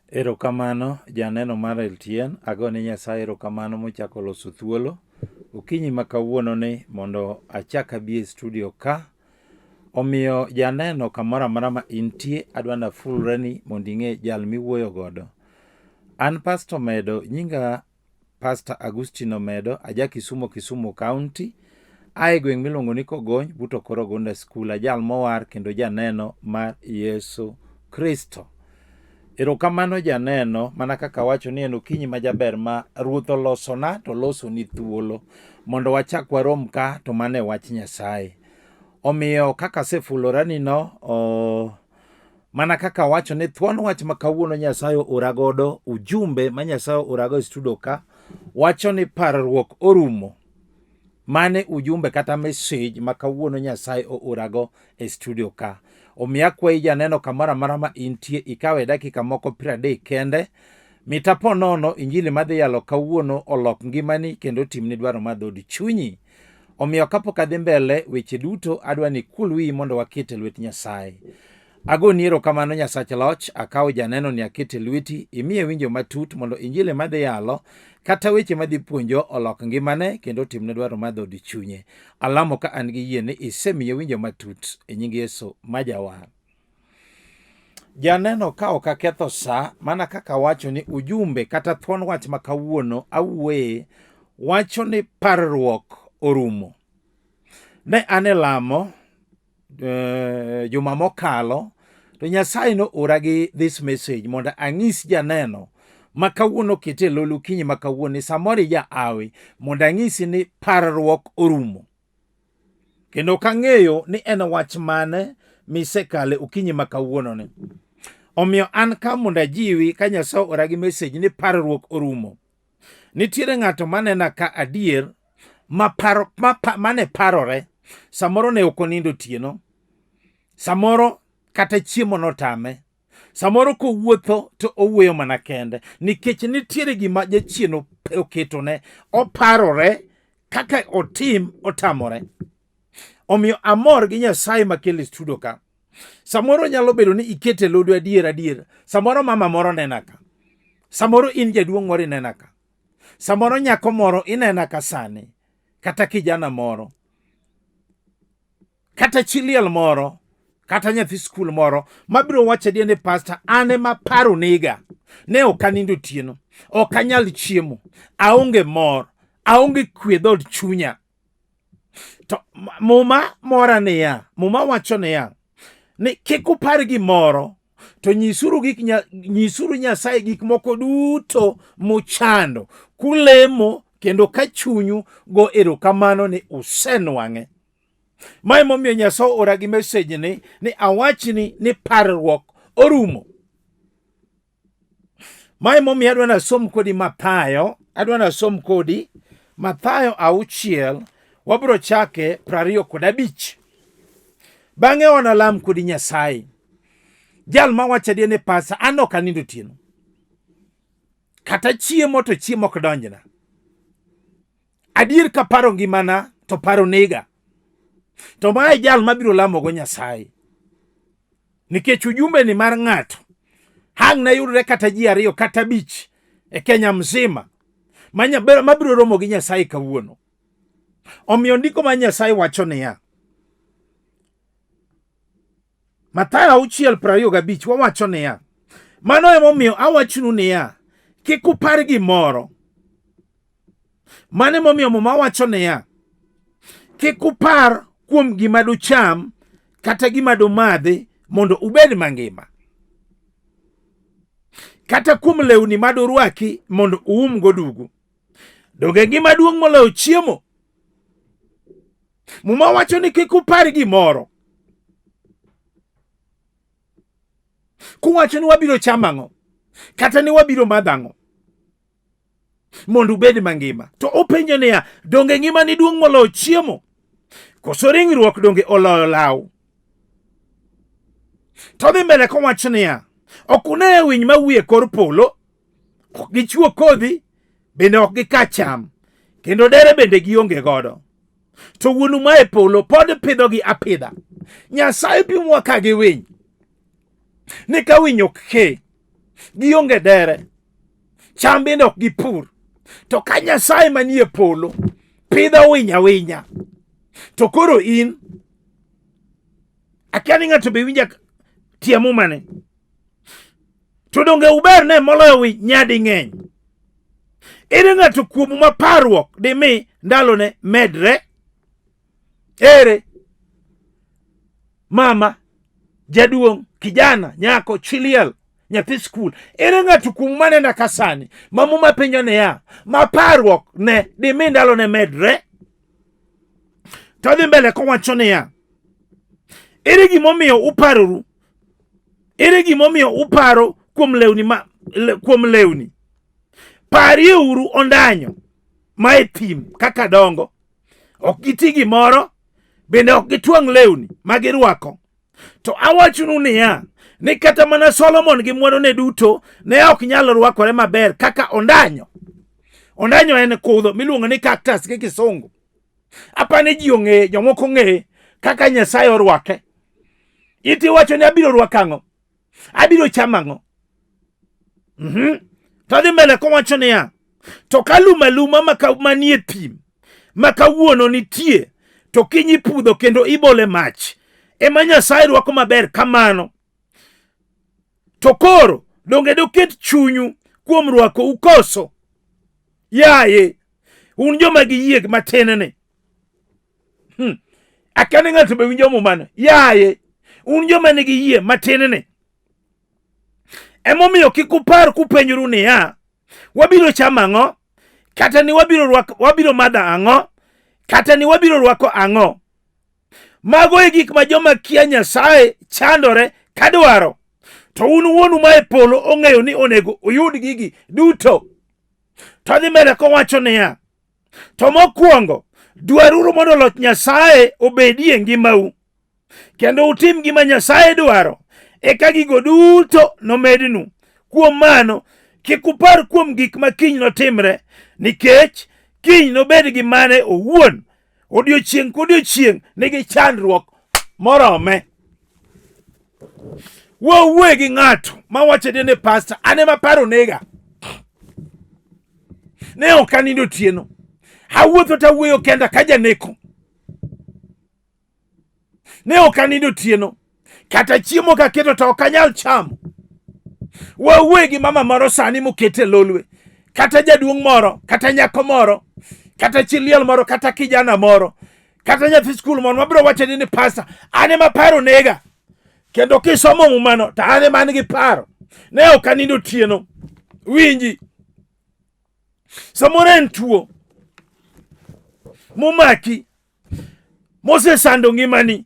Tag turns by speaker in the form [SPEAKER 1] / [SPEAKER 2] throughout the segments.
[SPEAKER 1] Erokamano janeno mar LTN, agone Nyasaye erokamano mochako loso thuolo okinyi ma kawuono ni mondo achak abi e studio ka. Omiyo janeno kamoro amora ma intie adwa nafulreni mondo ing'e jal miwuoyo godo. An Pastor Omedo, nyinga Pastor Agustino Omedo, aja Kisumo, Kisumu County, ae gweng' miluongo ni Kogony but Okoro Ogunda School, ajal mowar kendo janeno mar Yesu Kristo. Erokamano janeno, mana kaka awacho ni en okinyi ma jaber ma Ruoth olosona to olosoni thuolo mondo wachak warom ka to mano e wach Nyasaye. Omiyo kaka asefulorani no, oh, mana kaka awacho ni thuon wach ma kawuono Nyasaye oora godo, ujumbe ma Nyasaye oora go e studio ka, wacho ni parruok orumo. Mane ujumbe kata message ma kawuono Nyasaye oorago e studio ka. Omiyo akwayi janeno kamoro amora ma intie ikawe dakika moko 30 kende. Mita po nono injili madhi yalo kawuono olok ngimani kendo otimni dwaro mar dhood chunyi. Omiyo kapok adhi mbele weche duto adwa ni ikul wiyi mondo waket e lwet Nyasaye. Agoni erokamano Nyasach loch, akawo janeno ni akete lweti, imiye winjo matut mondo injili madhi yalo kata weche madhi puonjo olok ngimane kendo otimne dwaro mar dhood chunye. Alamo ka an gi yie ni isemiye winjo matut e nying Yesu ma jawar. Janeno ka ok aketho sa, mana kaka awacho ni ujumbe kata thuon wach ma kawuono awuoye wacho ni parruok orumo. Ne an e lamo juma mokalo to Nyasaye noora gi this message mondo ang'is janeno ma kawuono kete e lolo okinyi ma kawuono ni samoro ija awi mondo ang'isi ni parruok orumo. Kendo ok ang'eyo ni en wach mane misekale okinyi ma kawuono ni. Omiyo an ka mondo ajiwi ka Nyasaye oora gi message ni parruok orumo. Nitiere ng'ato manena ka adier ma paro, ma pa, mane parore samoro ne ok onindo otieno, samoro kata chiemo notame, samoro kowuotho to owuoyo mana kende nikech nitiere gima jachien oketone, oparore kaka otim otamore. Omiyo amor gi Nyasaye makele studio ka. Samoro nyalo bedo ni ikete lodo adier adier. Samoro mama moro nena ka. Samoro in jaduong' moro inena ka. Samoro nyako moro inena ka sani. Kata kijana moro. Kata chi liel moro. Kata nyathi skul moro mabiro wacho adier ni pasta an ema paro nega. Ne ok anindo otieno. Ok anyal chiemo. Aonge mor. Aonge kwe dhood chunya. To Muma mora niya, Muma wacho niya, ni kik upar gimoro, to nyisuru gik nyisuru Nyasaye gik moko duto muchando, kulemo kendo ka chunyu go erokamano ni usenwang'e. Ma emomiyo Nyasaye oora gi message ni awachni ni parruok orumo. Ma emomiyo adwa nasom kodi Mathayo, adwa nasom kodi Mathayo 6, wabiro chake 25. Bang'e wanalam kodi Nyasaye. Jal mawacho adier ni pasa, an ok anindo otieno. Kata chiemo to chiemo ok donjna. Adier kaparo ngimana to paro nega. To mae jal mabiro lamogo Nyasaye. Nikech ujumbe ni mar ng'ato hang' ne yudre kata ji 2 kata 5 e Kenya mzima mabiro romo gi Nyasaye kawuono. Omiyo ndiko ma Nyasaye wacho niya, Mathayo 6:25 wawacho niya, mano emomiyo awachonu niya, kik upar gimoro. Mano emomiyo Muma wacho niya, kik upar kuom gima ducham kata gima dumadhi mondo ubed mangima, kata kuom lewni madurwaki mondo uumgo dugu. Donge ngima duong' moloyo chiemo? Muma wacho ni kik upar gimoro. Kuwacho ni wabiro chamo ang'o, kata ni wabiro madho ang'o, mondo ubed mangima. To openjo niya, donge ngimani duong' moloyo chiemo? Koso ringruok donge oloyo law? To odhi mbele kowacho niya, ok une winy ma wuyo e kor polo, ok gichwo kodhi, bende ok gika cham, kendo dere bende gionge godo. To wuonu ma e polo pod pidhogi apidha. Nyasaye pimowa ka gi winy. Ni ka winy ok ke, Gionge dere. Cham bende ok gipur. To ka Nyasaye manie polo pidho winy awinya, to koro in akia ni ng'ato be winja tie mumane. To donge uber ne moloyo winy nyading'eny? Ere ng'ato kuomu ma parruok dimi ndalone medre? Ere? Mama, jaduong', kijana, nyako, chi liel, nyathi skul. Ere ng'ato kuomu manena ka sani ma muma penjo niya, ma parruok ne dimi ndalone medre? To odhi mbele kowacho niya, ere gimomiyo uparoru? Ere gimomiyo uparo kuom lewni ma, le, kuom lewni? Parieuru ondanyo ma e thim kaka dongo. Ok giti gimoro, bende ok gitwang' lewni ma girwako. To awachonu niya, ni kata mana Solomon gi mwandune duto ne ok nyal rwakore maber kaka ondanyo. Ondanyo en kudho miluongo ni cactus gi kisungu. Apani ji ong'eye, jomoko ong'eye kaka Nyasaye orwake. Iti wacho ni abiro rwako ang'o? Abiro chamo ang'o? To dhi mbele kowacho niya, to ka lum aluma manie thim ma kawuono nitie to kiny ipudho kendo ibole mach, ema Nyasaye rwako maber kamano. To koro donge doket chunyu kuom rwakou koso? Yaye, un joma gi yie matin ni. Akia ni ng'ato be winjo mumano. Yaye, un joma nigi yie matin ni. Emomiyo kik upar kupenjoru niya, wabiro chamo ang'o? Kata ni wabiro rwako, wabiro madho ang'o? Kata ni wabiro rwako ang'o? Mago e gik ma joma kia Nyasaye chandore kadwaro. To un wuonu ma e polo ong'eyo ni onego uyud gigi duto. To dhi mbele kowacho niya, to mokwongo dwaruru mondo loch Nyasaye obedie ngimau, kendo utim gima Nyasaye dwaro, eka gigo duto nomednu. Kuom mano, kik upar kuom gik ma kiny notimre, nikech kiny nobed gi mane owuon. Odiechieng' kodiechieng' nigi chandruok morome. Wawuoye gi ng'ato mawacho ni pasta, an ema paro nega. Ne ok anindo otieno. Awuotho to awuoyo kenda ka janeko. Ne ok anindo otieno. Kata chiemo kaketo to ok anyal chamo. Wawuoye gi mama moro sani mokete lolwe. Kata jaduong' moro, kata nyako moro, kata chi liel moro, kata kijana moro, kata nyathi skul moro mabiro wacho ni pasta, an ema paro nega. Kendo kisomo mumano to an ema an gi paro. Ne ok anindo otieno. Winji. Samoro en tuo momaki mosesando ngimani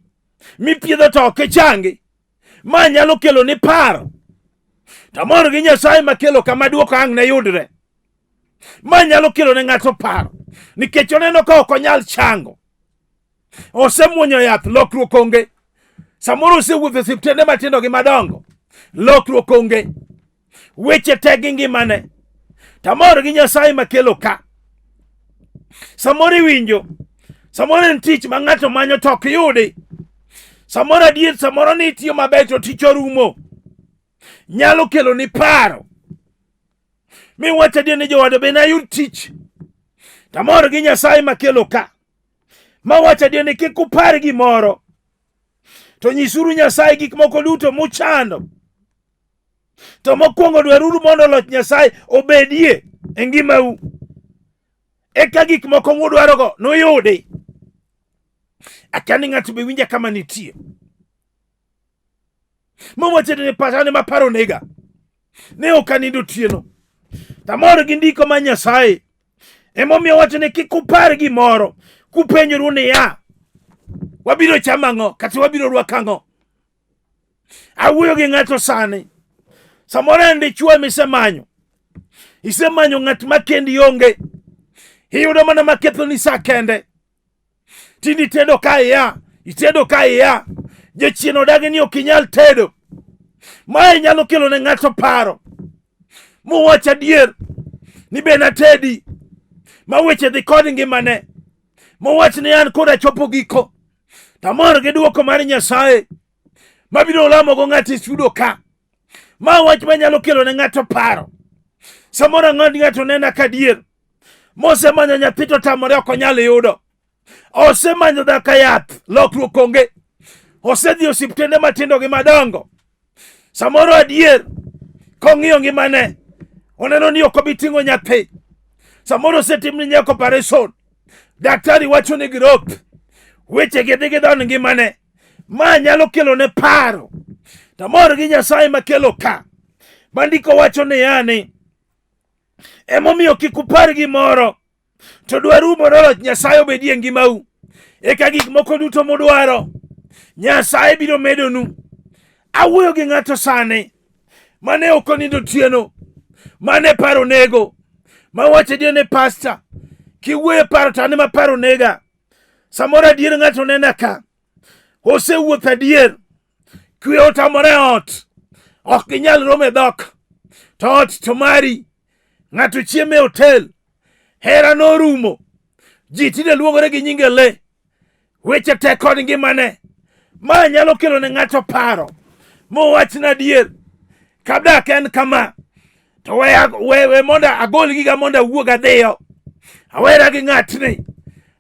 [SPEAKER 1] mipiedho to ok ichangi. Ma nyalo kelo ni paro. To amor gi Nyasaye makelo kama duoko ang' ne yudre. Ma nyalo kelo ne ng'ato paro nikech oneno ka ok onyal chango. Osemuonyo yath, lokruok onge. Samoro osewuotho e osiptende matindo gi madongo, lokruok onge. Weche tek gi ngimane. Tamor gi Nyasaye makelo ka. Samoro iwinjo, samoro en tich ma ng'ato manyo to ok yudi. Samoro adier, samoro ni itiyo maber to tich orumo. Nyalo kelo ni paro. Mi wach adier ni jowado be nayud tich. Tamor gi Nyasaye makelo ka. Ma wach adier ni kik upar gimoro. To nyisuru Nyasaye gik moko duto muchando. To mokwongo dwaruru mondo loch Nyasaye obedie e ngimau. Eka gik moko mudwarogo nuyudi. Akia ni ng'ato be winja kama nitie. Mawacho ni pacha ne maparo nega. Ne ok anindo otieno. Tamor gi ndiko ma Nyasaye. Emomiyo wacho ni kik upar gimoro kupenjoru niya, wabiro chamo ang'o kata wabiro rwako ang'o. Awuoyo gi ng'ato sani. Samoro en dichwo misemanyo. Isemanyo ng'at ma kendi onge. Iyudo mana makethoni sa kende. Tinde itedo ka iya, itedo ka iya. Jachien odagi ni ok inyal tedo. Mae nyalo kelo ne ng'ato paro. Mowach adier ni be natedi. Ma weche dhi kod ngimane. Mowach ni an koro achopo giko. Tamor gi dwoko mar Nyasaye mabiro lamogo ng'ato e studio ka. Ma wach manyalo kelo ne ng'ato paro. Samoro ang'o ng'ato nena ka dier. Mosemanyo nyathi to tamore ok onyal yudo. Osemanyo dhaka yath, lokruok onge. Osedhi osiptende matindo gi madongo. Samoro adier kong'iyo ngimane oneno ni ok obi ting'o nyathi. Samoro osetimne nyaka operation. Daktari wacho ni growth. Weche gi dhi gi dhon ngimane. Ma nyalo kelo ne paro. Tamor gi Nyasaye makelo ka. Bandiko wacho niya ni emomiyo kik upar gimoro to dwaru mondo loch Nyasaye obedie ngimau. Eka gik moko duto mudwaro Nyasaye biro medonu. Awuoyo gi ng'ato sani mane ok onindo otieno, mane paro nego, mawacho adier ne pasta, kiwuoyo e paro to an ema paro nega. Samoro adier ng'ato nena ka osewuotho adier, kwe otamore ot, ok ginyal romo e dhok, to ot to mari, ng'ato chiemo e hotel, hera norumo, ji tinde luongore gi nyinge le, weche tek kod ngimane. Ma nyalo kelo ne ng'ato paro mowachna adier, kadak en kama to we, we, we mondo agol giga mondo awuog adhiyo awera gi ng'atni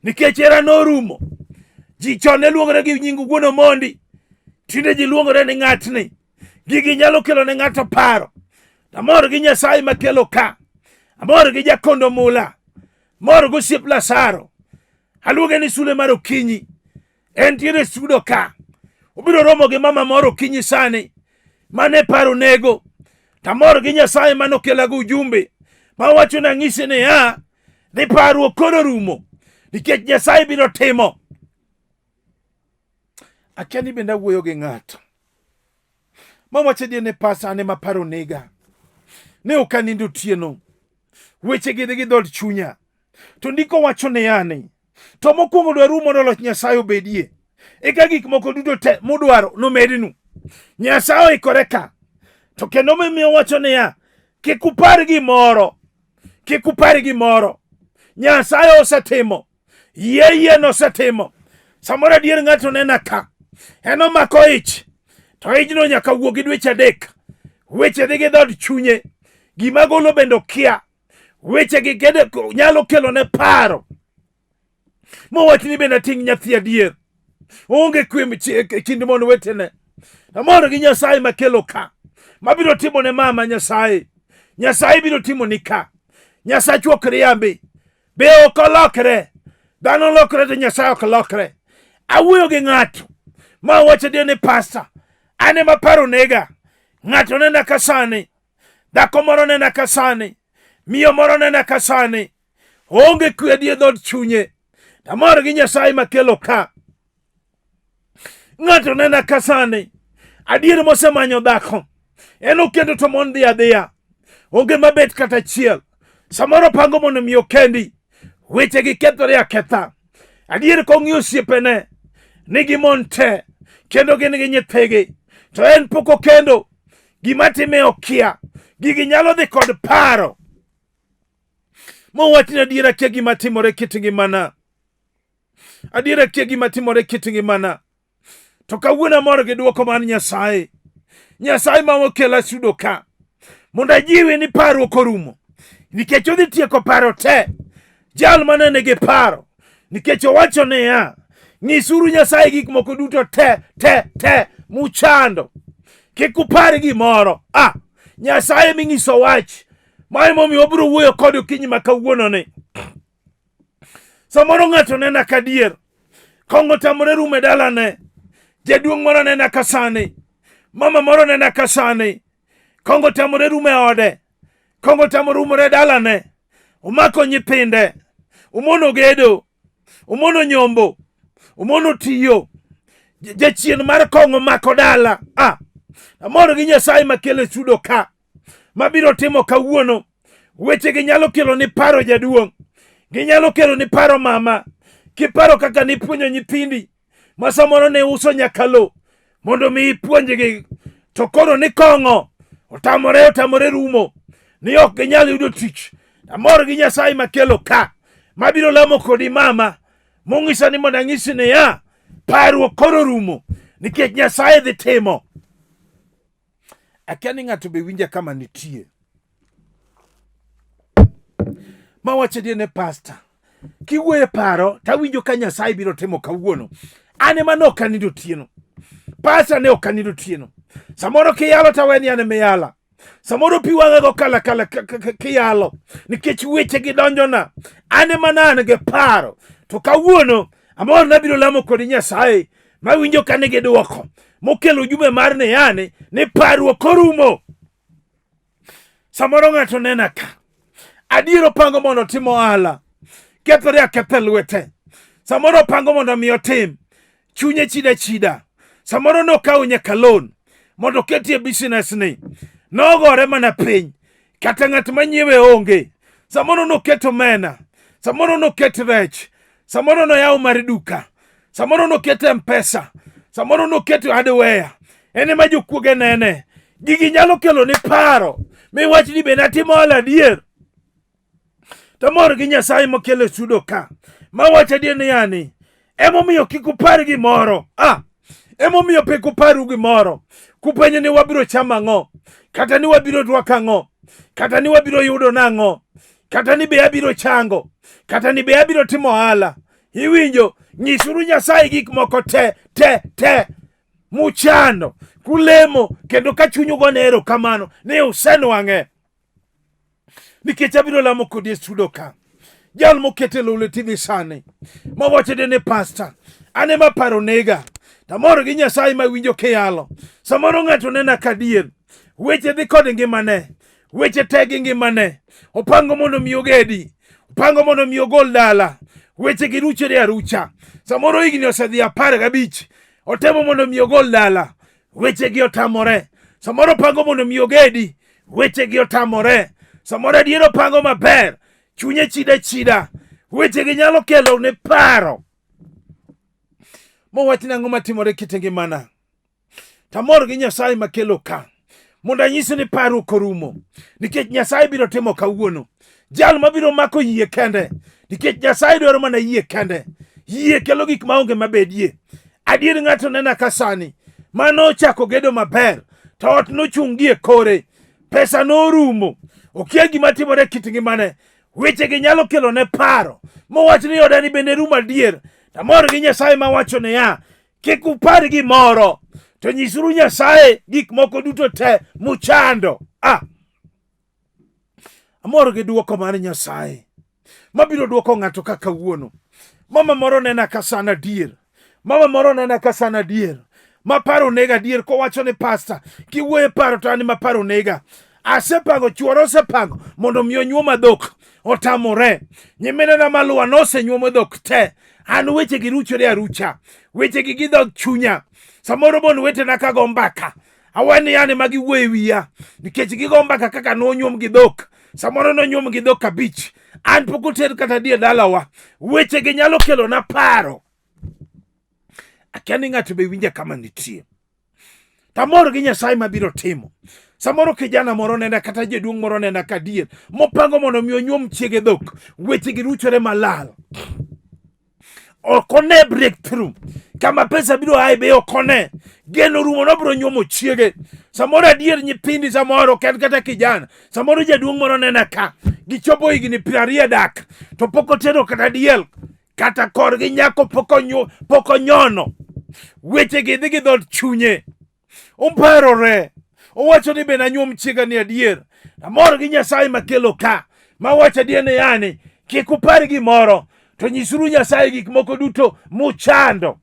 [SPEAKER 1] nikech hera norumo. Ji chon ne luongore gi nying wuon Omondi, tinde ji luongore ni ng'atni. Gigi nyalo kelo ne ng'ato paro. Amor gi Nyasaye makelo ka, amor gi Jakondo Mula, mor gi osiep Lazaro. Aluonge ni sule mar okinyi, entiere sudo ka. Obiro romo gi mama moro okinyi sani mane paro nego. Tamor gi Nyasaye mane okelago ujumbe mawacho nang'isi niya ni parruok koro rumo nikech Nyasaye biro timo. Akia ni bende awuoyo gi ng'ato mawacho adier ne pasa ane ma paro nega ne ok anindo otieno weche gi dhi gi dhood chunya to ndiko wacho niya ni to mokwongo dwaru mondo loch Nyasaye obedie eka gik moko duto te mudwaro nomednu. Nyasaye oikore ka to kendo mimiyo wacho niya kik upar gimoro, kik upar gimoro. Nyasaye osetimo, yie yie nosetimo. Samoro adier ng'ato nena ka en omako ich to ijno nyaka wuog gi dweche adek, weche dhi gi dhood chunye, gima golo bende okia, weche gi kede nyalo kelo ne paro mowach ni bende ating' nyathi adier, onge kwe e kind mon wetene. Amor gi Nyasaye makelo ka, mabiro timo ne mama Nyasaye, Nyasaye biro timo ni ka. Nyasachwa ok riambi, be ok olokre, dhano lokre to Nyasaye ok lokre. Awuoyo gi ng'ato ma wacho adier ni pasta, an ema paro nega. Ng'ato nena ka sani, dhako moro nena ka sani, miyo moro nena ka sani, onge kwe e dhood chunye. Amor gi Nyasaye makelo ka. Ng'ato nena ka sani, adier mosemanyo dhako, en okendo to mon dhi adhiya, onge mabet kata achiel. Samoro pango mondo mi okendi, weche gi kethore aketha. Adier kong'iyo osiepene nigi mon te kendo gin gi nyithigi, to en pok okendo, gima time okia. Gigi nyalo dhi kod paro. Mowach ni adier akia gima timore kit ngimana. Adier akia gima timore kit ngimana. To kawuono amor gi dwoko mar Nyasaye. Nyasaye ma okela sudo ka. Mondo ajiwi ni parruok orumo. Nikech odhi tieko paro te. Jal mane nigi paro. Nikech owacho niya, nyisuru Nyasaye gik moko duto te te te muchando. Kik upar gimoro. Ah, Nyasaye ming'iso wach. Ma emomiyo wabiro wuoyo kode okinyi ma kawuono ni. Samoro ng'ato nena ka dier, kong'o tamore rumo e dalane, jaduong' moro nena ka sani, mama moro nena ka sani, kong'o tamore rumo e ode, kong'o tamore rumore e dalane, omako nyithinde, omono gedo, omono nyombo, omono tiyo, jachien mar kong'o omako dala. Ah, amor gi Nyasaye makelo chudo ka. mabiro timo kawuono. Wechegi nyalo kelo ni paro jaduong', ginyalo kelo ni paro mama, kiparo kaka nipuonjo nyithindi ma samoro ne uso nyaka lo mondo mi ipuonjgi, to koro ni kong'o otamore otamore rumo ni ok ginyal yudo tich. Amor gi Nyasaye makelo ka mabiro lamo kodi mama mong'isa ni mondo ang'isi niya parruok koro rumo nikech Nyasaye dhi timo. Akia ni ng'ato be winja kama nitie. Mawacho adier ne pasta. Kiwuoyo e paro tawinjo ka Nyasaye biro timo kawuono. An ema ne ok anindo otieno. Pasta ne ok anindo otieno. Samoro kiyalo tawe ni an ema iyala. Samoro pi wang'a go kala kala kiyalo nikech weche gi donjona. An ema ne an gi paro. To kawuono amor nabiro lamo kod Nyasaye mawinjo ka nigi dwoko mokelo ujumbe mar ni yani ni parruok orumo. Samoro ng'ato nena ka adier opango mondo otim ohala, kethore aketha e lwete. Samoro opango mondo mi otim, chunye chida chida. Samoro nokawo nyaka loan mondo oketie business ni, nogore mana piny, kata ng'at manyiewe onge. Samoro noketo omena, samoro noket rech, samoro noyawo mar duka, samoro noketo mpesa, samoro noketo hardware. En ema jokuoge nene. Gigi nyalo kelo ni paro miwach ni be natimo ohala adier. Tamor gi Nyasaye mokelo e sudo ka mawacho adier ni yani emomiyo kik upar gimoro. Ah, emomiyo pek uparu gimoro kupenjo ni wabiro chamo ang'o, kata ni wabiro rwako ang'o, kata ni wabiro yudo nang'o, kata ni be abiro chango, kata ni be abiro timo ohala. Iwinjo, nyisuru Nyasaye gik moko te te te muchando kulemo kendo ka chunyu gone erokamano ni usenwang'e. Nikech abiro lamo kodi e studio ka. Jal mokete Lule TV sani mawacho de ne pasta, an ema paro nega tamor gi Nyasaye mawinjo kiyalo. Samoro ng'ato nena kadier, weche dhi kod ngimane, weche te gi ngimane. Opango mondo mi ogedi, opango mondo mi ogol dala, weche gi ruchore arucha. Samoro higni osedhi 15, otemo mondo mi ogol dala, weche gi otamore. Samoro opango mondo mi ogedi, weche gi otamore. Samoro adier opango maber, chunye chida chida, weche gi nyalo kelo ne paro. Mowach nang'o matimore kit ngimana? Tamor gi Nyasaye makelo ka mondo anyisi ni parruok orumo, nikech Nyasaye biro timo kawuono. Jal mabiro mako yie kende, nikech Nyasaye dwaro mana yie kende. Yie kelo gik maonge mabedie. Adier ng'ato nena ka sani mano ochako gedo maber to ot nochung' gi e kore, pesa norumo, okia gima timore kit ngimane. Wechegi nyalo kelo ne paro mowach ni odani bende rumo adier. Tamor gi Nyasaye mawacho niya, kik upar gimoro to nyisuru Nyasaye gik moko duto te muchando. Ah, amor gi dwoko mar Nyasaye mabiro dwoko ng'ato ka kawuono. Mama moro nena ka san adier, mama moro nena ka san adier, ma paro nega adier kowacho ni pasta, kiwuoyo e paro to an ma paro nega. Asepango, chuora osepango mondo mi onyuoma dhok, otamore. Nyiminena maluwa nosenyuomo dhok te. An weche gi ruchore arucha, weche gi gidhog chunya. Samoro mon wetena ka go mbaka, aweni yani ma giwuoyo e wiya nikech gigo mbaka kaka nonyuom gi dhok. Samoro nonyuom gi dhok 5, an pok oter kata die dalawa. Weche gi nyalo kelona paro. Akia ni ng'ato be winja kama nitie. Tamor gi Nyasaye mabiro timo. Samoro kijana moro nena kata jaduong' moro nena ka dier mopango mondo mi onyuom chiege dhok, weche gi ruchore malal. Ok one breakthrough kama pesa biro ae be ok one. Geno rumo nobiro nyuomo chiege. Samoro adier nyithindi samoro ok en kata kijana, samoro jaduong' moro nena ka gichopo higni 20 dak to pok otero kata diel kata korgi nyako pok onyono. Weche gi dhi gi dhood chunye. Omparore. Owacho ni bende anyuom chiega ni adier. Amor gi Nyasaye makelo ka. Mawacho adier ni yani kik upar gimoro to nyisuru Nyasaye gik moko duto muchando.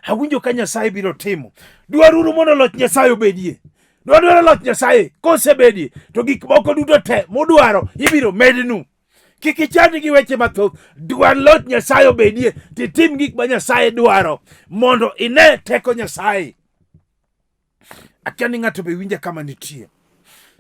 [SPEAKER 1] Awinjo ka Nyasaye biro timo. Dwaruru mondo loch Nyasaye obedie. Dwadwaro loch Nyasaye kosebedie to gik moko duto te mudwaro ibiro mednu. Kik ichandi gi weche mathoth. Dwar loch Nyasaye obedie titim gik ma Nyasaye dwaro mondo ine teko Nyasaye. Akia ni ng'ato be winja kama nitie.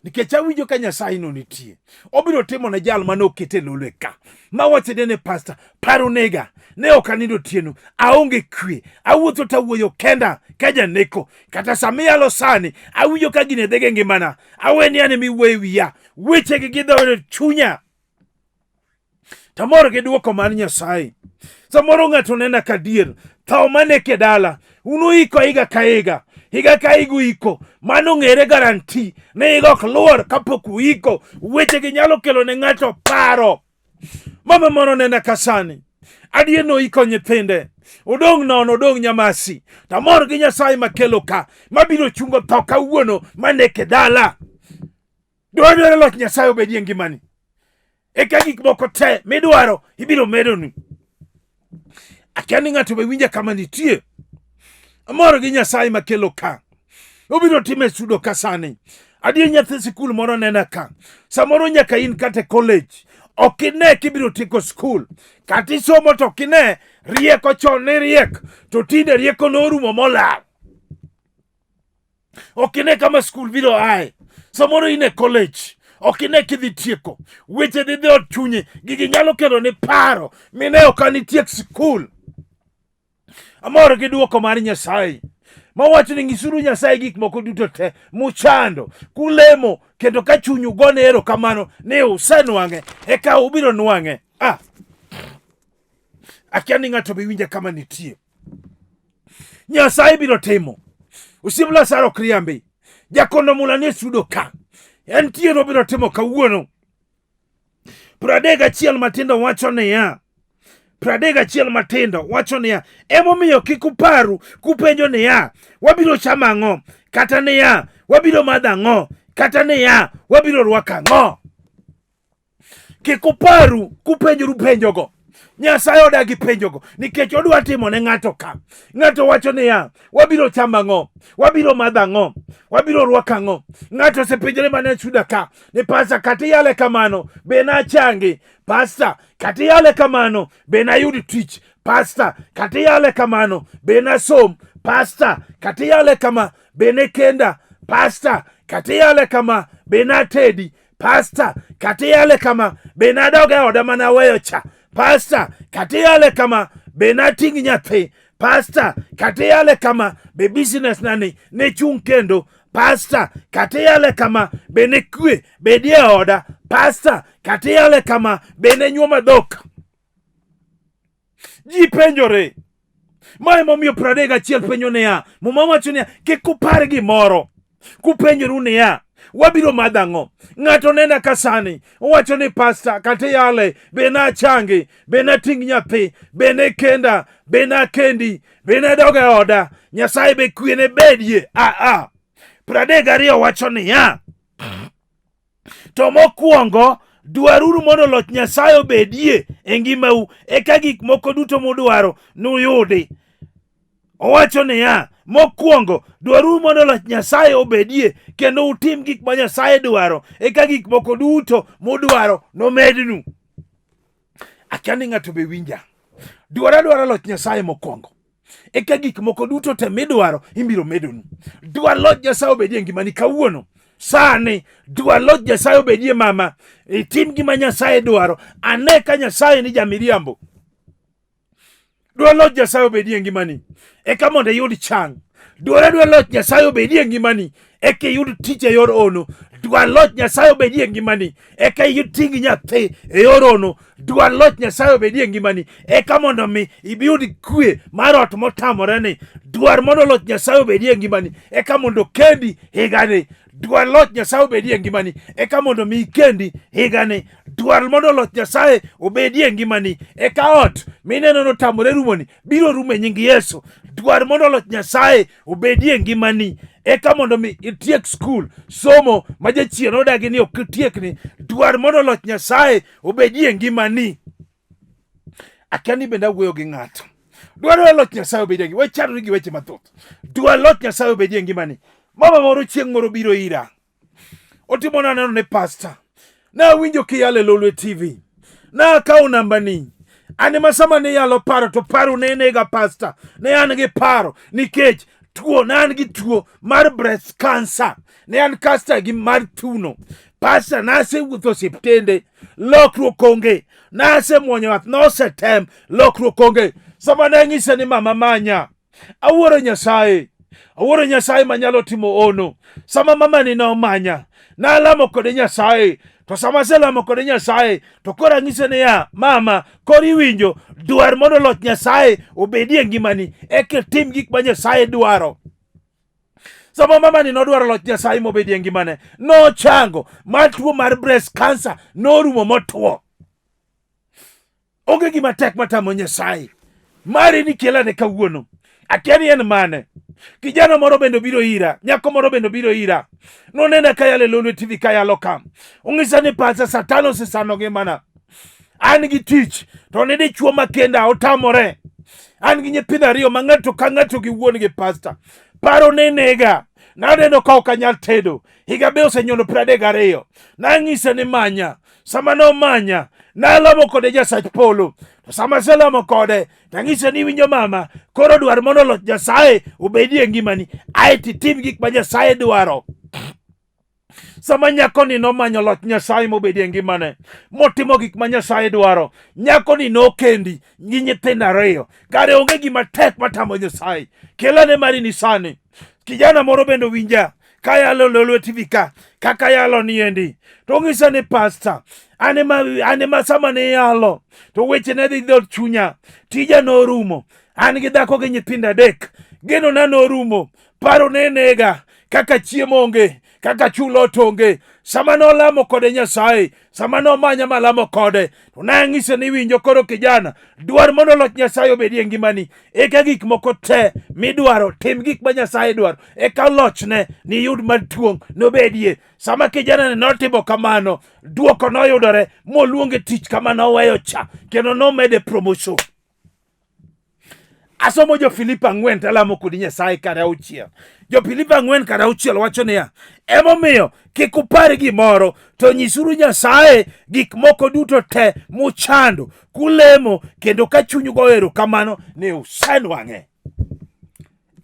[SPEAKER 1] Nikech awinjo ka Nyasaye no nitie. Obiro timo ne jal mane okete lolo e ka. Mawacho ne pasta, paro nega, ne ok anindo otieno, aonge kwe, awuotho tawuoyo kenda ka janeko. Kata sama iyalo sani, awinjo ka gine dhege ngimana. Aweni ane miwuoyo e wiya. Wechegi gidhoyo chunya. Tamor gi dwoko mar Nyasaye. Samoro ng'ato nena ka dier, tho maneke dala, unuiko higa ka higa.
[SPEAKER 2] Higa ka higa uiko, mano ong'ere garanti ni higa ok luor kapok uiko. Wechegi nyalo kelo ne ng'ato paro. Mama moro nena kasani. Adier noiko nyithinde. Odong' nono, odong' nyamasi. Tamor gi Nyasaye makelo ka, mabiro chungo tho kawuono maneke dala. Dwarore loch Nyasaye obedie ngimani. Eka gik moko te midwaro ibiro medoni. Akia ni ng'ato be winja kama nitie. Amor gi Nyasaye makelo ka. Obiro time sudo ka sani. Adier nyathi sikul moro nena ka. Samoro nyaka in kata e college. Ok ine kibiro tieko skul. Kata isomo to ok ine rieko chon ne riek to tinde rieko norumo molal. Ok ine kama skul biro ae. Samoro in e college. Ok ine kidhi tieko. Weche dhi dhi od chunyi. Gigi nyalo kelo ni paro. Mine ok anitiek skul. Amor gi dwoko mar Nyasaye mawacho ni nyisuru Nyasaye gik moko duto te muchando kulemo kendo ka chunyu gone erokamano ni usenwang'e eka ubiro nwang'e. Ah, akia ni ng'ato be winja kama nitie. Nyasaye biro timo. Osiep Lazaro ok riambi. Jakondo mula nie sudo ka. Entiere obiro timo kawuono. 31 matindo wacho niya, 31 matindo wacho niya, emomiyo kik uparu kupenjo niya, wabiro chamo ang'o? Kata niya, wabiro madho ang'o? Kata niya, wabiro rwako ang'o? Kik uparu kupenjoru penjogo. Nyasaye odagi penjogo nikech odwa timo ne ng'ato ka. Ng'ato wacho niya, wabiro chamo ang'o? Wabiro madho ang'o? Wabiro rwako ang'o? Ng'ato osepenjore mana e suda ka ni pasta, kata iyale kamano be nachangi? Pasta, kata iyale kamano be nayud tich? Pasta, kata iyale kamano be nasom? Pasta, kata iyale kama be ne kenda? Pasta, kata iyale kama be natedi? Pasta, kata iyale kama be nadog e oda mana weyo cha? Pasta, kata iyale kama be nating' nyathi? Pasta, kata iyale kama be business nani ne chung' kendo? Pasta, kata iyale kama be ne kwe bedie e oda? Pasta, kata iyale kama be ne nyuoma dhok? Ji penjore. Ma emomiyo 31 penjo niya, Muma wacho niya, kik upar gimoro kupenjoru niya, wabiro madho ang'o? Ng'ato nena ka sani, owacho ni pasta, kata iyale, be nachangi, be nating' nyathi, be ne kenda, be nakendi, be nadog e oda, Nyasaye be kwe ne bedie. A a. 32 wacho niya, to mokwongo dwaruru mondo loch Nyasaye obedie e ngimau, eka gik moko duto mudwaro nuyudi. Owacho niya, mokwongo dwaruru mondo loch Nyasaye obedie kendo utim gik ma Nyasaye dwaro, eka gik moko duto mudwaro nomednu. Akia ni ng'ato be winja. Dwar adwara loch Nyasaye mokwongo, eka gik moko duto te midwaro ibiro medonu. Dwar loch Nyasaye obedie e ngimani kawuono. Sani dwar loch Nyasaye obedie mama, itim gima Nyasaye dwaro. Ane ka Nyasaye ni jamiriambo. Dwar loch Nyasaye obedie e ngimani, eka mondo iyud chang. Dwar adwar loch Nyasaye obedie e ngimani, eka iyud tich e yor ono. Dwar loch Nyasaye obedie e ngimani, eka iting' nyathi e yor ono. Dwar loch Nyasaye obedie e ngimani, eka mondo mi ibiyud kwe mar ot motamore ni. Dwar mondo loch Nyasaye obedie e ngimani, eka mondo kendi higani. Dwar loch Nyasaye obedie e ngimani, eka mondo mi ikendi higani. Dwar mondo loch Nyasaye obedie e ngimani, eka ot mineno notamore rumoni biro rumo e nying Yesu. Dwar mondo loch Nyasaye obedie e ngimani, eka mondo mi itiek skul somo ma jachien odagi ni ok itiekni. Dwar mondo loch Nyasaye obedie e ngimani. Akia ni bende awuoyo gi ng'ato. Dwar loch Nyasaye obedie e ngimani. Wachandore gi weche mathoth. Dwar loch Nyasaye obedie e ngimani. Mama moro chieng' moro biro ira. Otimo na neno ne pasta. Nawinjo kiyalo e Lolwe TV. Nakawo nambani. An ema sama ne iyalo paro to paro ne nega pasta. Ne an gi paro nikech tuo ne an gi tuo mar breast cancer. Ne an kasta gi mar thuno. Pasta nasewuotho osiptende. Lokruok onge. Nasemuonyo yath nosetem. Lokruok onge. Sama ne anyise ni mama manya. Awuoro Nyasaye. Awuoro Nyasaye manyalo timo ono. Sama mamani nomanya, nalamo kode Nyasaye. To sama aselamo kode Nyasaye, to koro anyise niya, mama, koro iwinjo, dwar mondo loch Nyasaye obedie e ngimani, eka itim gik ma Nyasaye dwaro. Sama mamani nodwaro loch Nyasaye mobedie e ngimane, nochango ma tuo mar breast cancer norumo motwo. Onge gima tek matamo Nyasaye. Mari ni kelane kawuono. Akia ni en mane. Kijana moro bende obiro ira, nyako moro bende obiro ira. Nonena kayalo e Lolwe TV kayalo kam. Ong'isa ni pacha Satan osesano ngimana. An gi tich to ne dichuo makenda otamore. An gi nyithindo ariyo ma ng'ato ka ng'ato gi wuon gi pasta. Paro ne nega. Naneno ka ok anyal tedo. Higa be osenyono 32. Nang'ise ni manya. Sama nomanya, nalamo kode Nyasach polo. To sama aselamo kode, tang'ise ni winjo mama, koro dwar mondo loch Nyasaye obedie e ngimani. Ae titim gik ma Nyasaye dwaro. Sama nyakoni nomanyo loch Nyasaye mobedie e ngimane, motimo gik ma Nyasaye dwaro, nyakoni nokendi gi nyithindo ariyo. Kare onge gima tek matamo Nyasaye. Kelane mari ni sani. Kijana moro bende owinja kayalo Lolwe TV ka kaka yalo niendi to ong'isa ni pasta an ema sama ne yalo to weche ne dhi dhot chunya tija norumo an gi dhako gi nyithindo adek genona norumo paro ne nega kaka chiemo onge kaka chulo ot onge sama nolamo kode Nyasaye sama nomanya malamo kode to nang'ise ni winjo koro kijana dwar mondo loch Nyasaye obedie e ngimani eka gik moko te midwaro tim gik ma Nyasaye dwaro eka lochne niyud maduong' nobedie sama kijana ne notimo kamano duoko noyudore moluonge tich kama noweyo cha kendo nomede promotion Asomo jo-Filipi ang'wen talamo kodi Nyasaye kar auchiel. Jo-Filipi ang'wen kar auchiel wacho niya, emomiyo kik upar gimoro, to nyisuru Nyasaye gik moko duto te muchando, kulemo kendo ka chunyu goyo erokamano ni usenwang'e.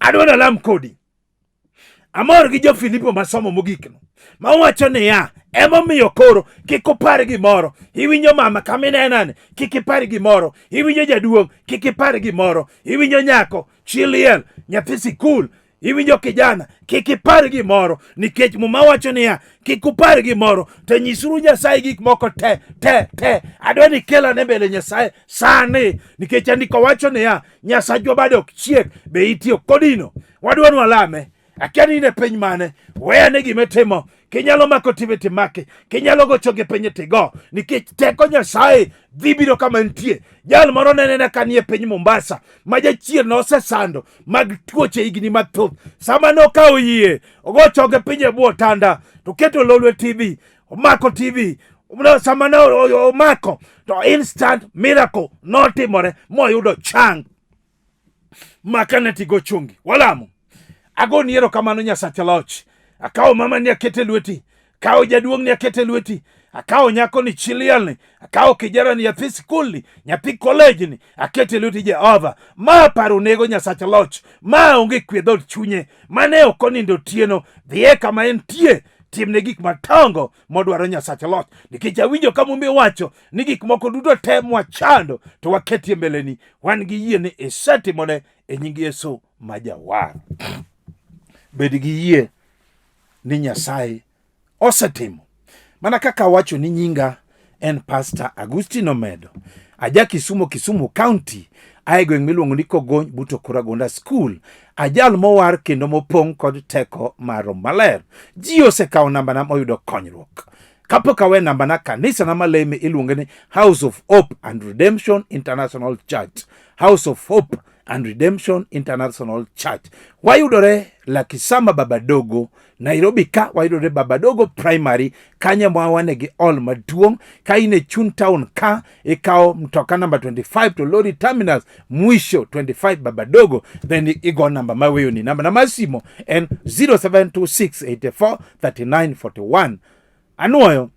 [SPEAKER 2] Adwa nalam kodi. Amor gi jo-Filipo masomo mogikno mawacho niya, emomiyo koro kik upar gimoro. Iwinjo mama kama inenani, kik ipar gimoro. Iwinjo jaduong', kik ipar gimoro. Iwinjo nyako, chi liel, nyathi sikul, iwinjo kijana, kik ipar gimoro, nikech Muma wacho niya, kik upar gimoro, to nyisuru Nyasaye gik moko te te te. Adwa ni kelane mbele Nyasaye sani, nikech andiko wacho niya, Nyasachwa bade ok chiek, be itiyo kodino. Wadwa ni walame. Akia ni in e piny mane, weyane gima itimo. Kinyalo mako time timake, kinyalo gocho gi piny tigo, nikech teko Nyasaye dhi biro kama entie. Jal moro ne nena ka nie piny Mombasa, ma jachien nosesando mag tuoche higni mathoth. Sama nokawo yie, ogo chonge piny e bwo otanda, to keto Lolwe TV, omako TV, sama ne omako to instant miracle notimore moyudo chang. Makane tigo chungi. Walamo. Agoni erokamano Nyasach loch. Akawo mama ni akete lweti. Kawo jaduong' ni akete lweti. Akawo nyako ni chi liel ni. Akawo kijana ni nyathi sikul ni, nyathi college ni, akete lweti Jehova. Ma paro nego Nyasach loch. Ma onge kwe dhood chunye. Mane ok onindo otieno. Dhiye kama entie. Timne gik madongo modwaro Nyasach loch. Nikech awinjo ka Mumbi wacho ni gik moko duto te mwachando to waketie mbeleni. Wan gi yie ni isetimone e nying Yesu ma Jawar. Bed gi yie ni Nyasaye osetimo. Mana kaka awacho ni nyinga en Pastor Agustino Omedo. Aja Kisumo, Kisumu County, ae gweng' miluongo ni Kogony but Okuragonda School. Ajal mowar kendo mopong' kod teko mar Roho Maler. Ji osekawo nambana moyudo konyruok. Kapok awe nambana, kanisana maleme iluonge ni House of Hope and Redemption International Church. House of Hope and Redemption International Church. Wayudore Lakisama Babadogo, Nairobi ka wayudore Babadogo Primary, kanye ma wane gi hall maduong'. Ka in e chuny town ka, ikawo mtoka namba 25 to lori terminus mwisho 25 Babadogo, then igo namba maweyoni. Namba na mar simo en 0726843941. Anuoyo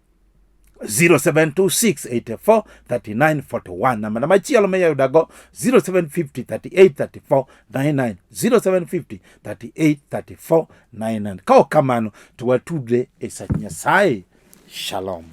[SPEAKER 2] 0726843941. Namba na machielo minya yudago 0750383499, 0750383499. Ka ok kamano to watudre e sach Nyasaye. Shalom.